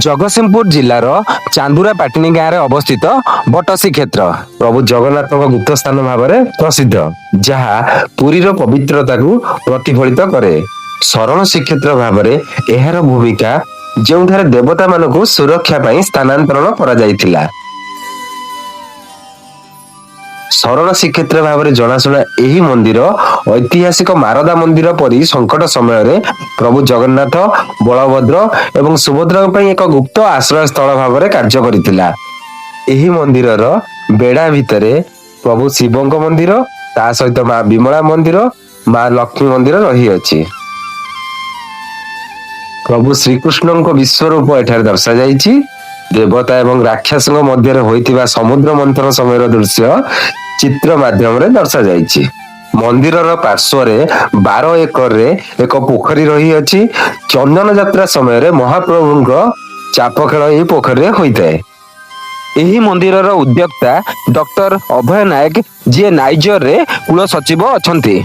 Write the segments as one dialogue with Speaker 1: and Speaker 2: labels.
Speaker 1: ଜଗତସିଂହପୁର ଜିଲ୍ଲାର ଚାନ୍ଦୁରା ପାଟଣୀ ଗାଁରେ ଅବସ୍ଥିତ ବଟଶ୍ରୀକ୍ଷେତ୍ର ପ୍ରଭୁ ଜଗନ୍ନାଥଙ୍କ ଗୁପ୍ତ ସ୍ଥାନ ଭାବରେ ପ୍ରସିଦ୍ଧ, ଯାହା ପୁରୀର ପବିତ୍ରତାକୁ ପ୍ରତିଫଳିତ କରେ। ଶରଣ ଶ୍ରୀକ୍ଷେତ୍ର ଭାବରେ ଏହାର ଭୂମିକା, ଯେଉଁଠାରେ ଦେବତାମାନଙ୍କୁ ସୁରକ୍ଷା ପାଇଁ ସ୍ଥାନାନ୍ତରଣ କରାଯାଇଥିଲା। ଶରଣ ଶ୍ରୀକ୍ଷେତ୍ର ଭାବରେ ଜଣାଶୁଣା ଏହି ମନ୍ଦିର ଐତିହାସିକ ମାରଦା ମନ୍ଦିର ପରି ସଙ୍କଟ ସମୟରେ ପ୍ରଭୁ ଜଗନ୍ନାଥ, ବଳଭଦ୍ର ଏବଂ ସୁଭଦ୍ରାଙ୍କ ପାଇଁ ଏକ ଗୁପ୍ତ ଆଶ୍ରୟ ସ୍ଥଳ ଭାବରେ କାର୍ଯ୍ୟ କରିଥିଲା। ଏହି ମନ୍ଦିରର ବେଢା ଭିତରେ ପ୍ରଭୁ ଶିବଙ୍କ ମନ୍ଦିର, ତା ସହିତ ମା ବିମଳା ମନ୍ଦିର, ମା ଲକ୍ଷ୍ମୀ ମନ୍ଦିର ରହିଅଛି। ପ୍ରଭୁ ଶ୍ରୀକୃଷ୍ଣଙ୍କ ବିଶ୍ୱରୂପ ଏଠାରେ ଦର୍ଶାଯାଇଛି। ଦେବତା ଏବଂ ରାକ୍ଷସଙ୍କ ମଧ୍ୟରେ ହୋଇଥିବା ସମୁଦ୍ର ମନ୍ଥନ ସମୟର ଦୃଶ୍ୟ ଚିତ୍ର ମାଧ୍ୟମରେ ଦର୍ଶାଯାଇଛି। ମନ୍ଦିରର ପାର୍ଶ୍ୱରେ 12 ଏକରରେ ଏକ ପୋଖରୀ ରହିଅଛି। ଚନ୍ଦନ ଯାତ୍ରା ସମୟରେ ମହାପ୍ରଭୁଙ୍କ ଚାପ ଖେଳ ଏହି ପୋଖରୀରେ ହୋଇଥାଏ। ଏହି ମନ୍ଦିରର ଉଦ୍ୟୋକ୍ତା ଡକ୍ଟର ଅଭୟ ନାୟକ, ଯିଏ ନାଇଜରରେ କୁଳ ସଚିବ ଅଛନ୍ତି।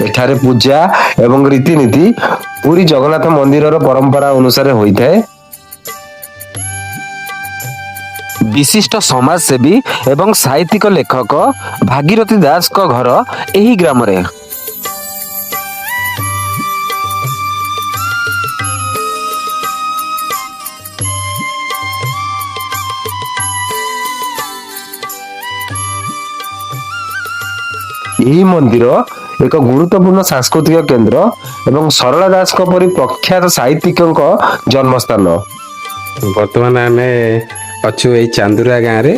Speaker 1: ଏଠାରେ ପୂଜା ଏବଂ ରୀତିନୀତି ପୁରୀ ଜଗନ୍ନାଥ ମନ୍ଦିରର ପରମ୍ପରା ଅନୁସାରେ ହୋଇଥାଏ। ବିଶିଷ୍ଟ ସମାଜସେବୀ ଏବଂ ସାହିତ୍ୟିକ ଲେଖକ ଭାଗୀରଥି ଦାସଙ୍କ ଘର ଏହି ଗ୍ରାମରେ। ଏହି ମନ୍ଦିର ଏକ ଗୁରୁତ୍ୱପୂର୍ଣ୍ଣ ସାଂସ୍କୃତିକ କେନ୍ଦ୍ର ଏବଂ ସରଳା ଦାସଙ୍କ ପରି ପ୍ରଖ୍ୟାତ ସାହିତ୍ୟିକଙ୍କ ଜନ୍ମସ୍ଥାନ।
Speaker 2: ବର୍ତ୍ତମାନ ଆମେ ଅଛୁ ଏଇ ଚାନ୍ଦୁରା ଗାଁରେ।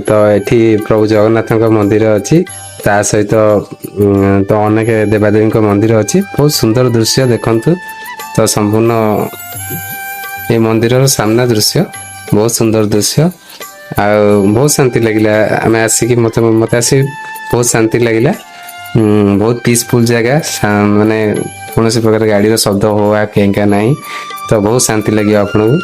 Speaker 2: ତ ଏଠି ପ୍ରଭୁ ଜଗନ୍ନାଥଙ୍କ ମନ୍ଦିର ଅଛି, ତା ସହିତ ତ ଅନେକ ଦେବାଦେବୀଙ୍କ ମନ୍ଦିର ଅଛି। ବହୁତ ସୁନ୍ଦର ଦୃଶ୍ୟ ଦେଖନ୍ତୁ। ତ ସମ୍ପୂର୍ଣ୍ଣ ଏ ମନ୍ଦିରର ସାମ୍ନା ଦୃଶ୍ୟ, ବହୁତ ସୁନ୍ଦର ଦୃଶ୍ୟ ଆଉ ବହୁତ ଶାନ୍ତି ଲାଗିଲା। ଆମେ ଆସିକି ମୋତେ ଆସି ବହୁତ ଶାନ୍ତି ଲାଗିଲା। ବହୁତ ପିସଫୁଲ ଜାଗା, ମାନେ କୌଣସି ପ୍ରକାର ଗାଡ଼ିର ଶବ୍ଦ ହୋ ହା କେଁ ନାହିଁ। ତ ବହୁତ ଶାନ୍ତି ଲାଗିବ ଆପଣଙ୍କୁ।